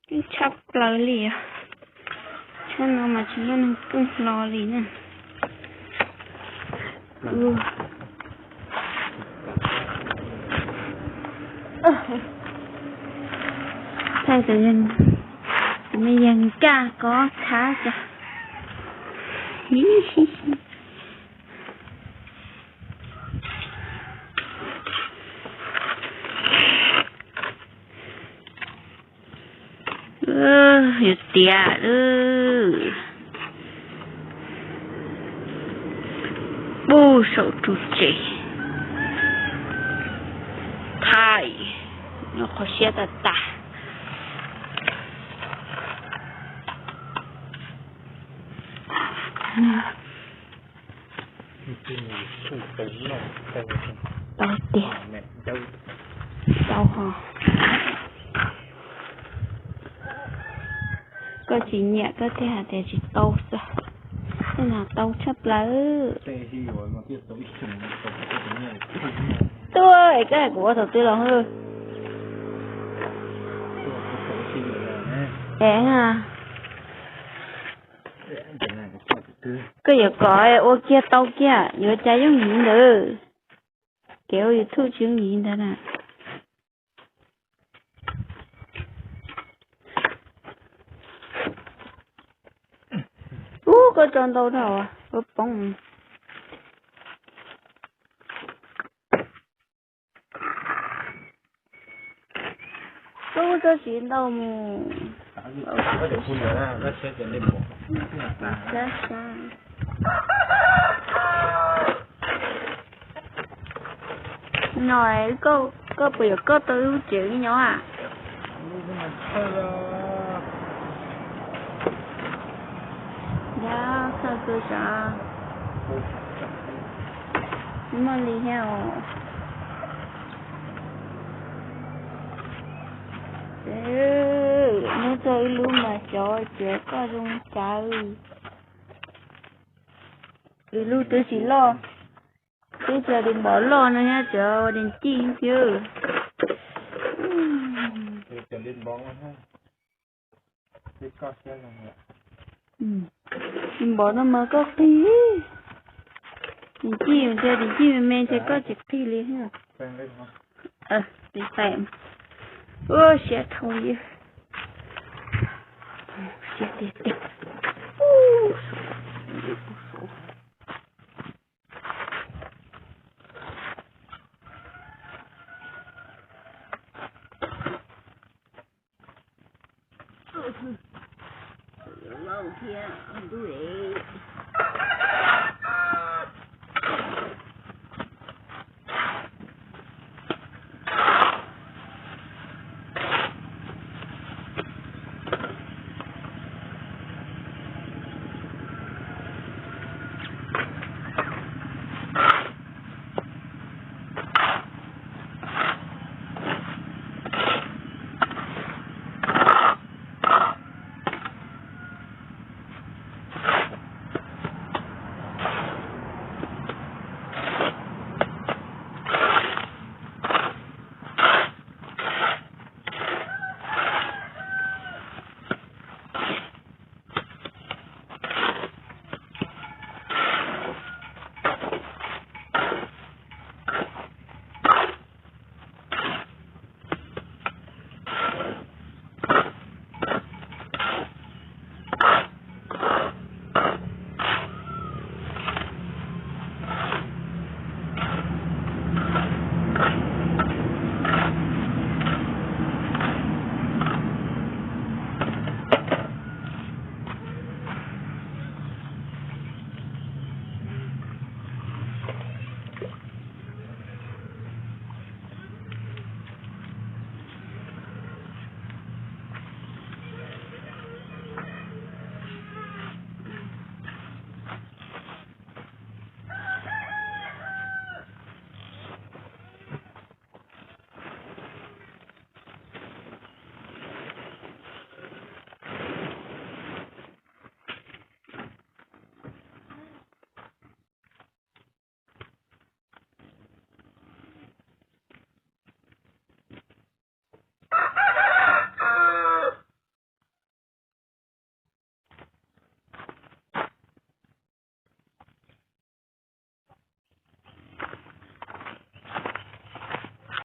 Keej tshaj plaws li os. Tshaj no mas tsis muaj neeg keej hlo li na. Thaij tus me yawg nkaj kob txhab tso. Yuav tiav lawm. Pub saum ru tsev. Thaij, nws qhov siab tas tas. Tau tiag. Tau ho. Koj tsis nyiam koj thiaj hais tias tsis tau xwb. Tej no tau tshaj plaws. Tuaj es koj hais kuv ua thaum twg los hwj? Es, koj yuav kom ua kiag tau kiag, yuav cas yooj yim ntawd. Kev ua YouTube tsis yooj yim ntawd na. Ub, koj tso ntau dhau, koj poob. Koj tso tsis ntau mus. No, koj puas yuav koj tau lub tsev nyob a? Yog, txhawj kawg sav. Tsis muaj li thiab os. Nyob txog ib lub mas xyov tias koj zoo cas. Ib lub twb tsis loj, twb tsis li npov loj no thiab, tsuas ua di ncij xwb. Npov no mas koj qig, di ncij, ua di ncij me me ces koj tsis qig li. Ua siab dhau li, siab tiag tiag. Lauj thiab ntuj es.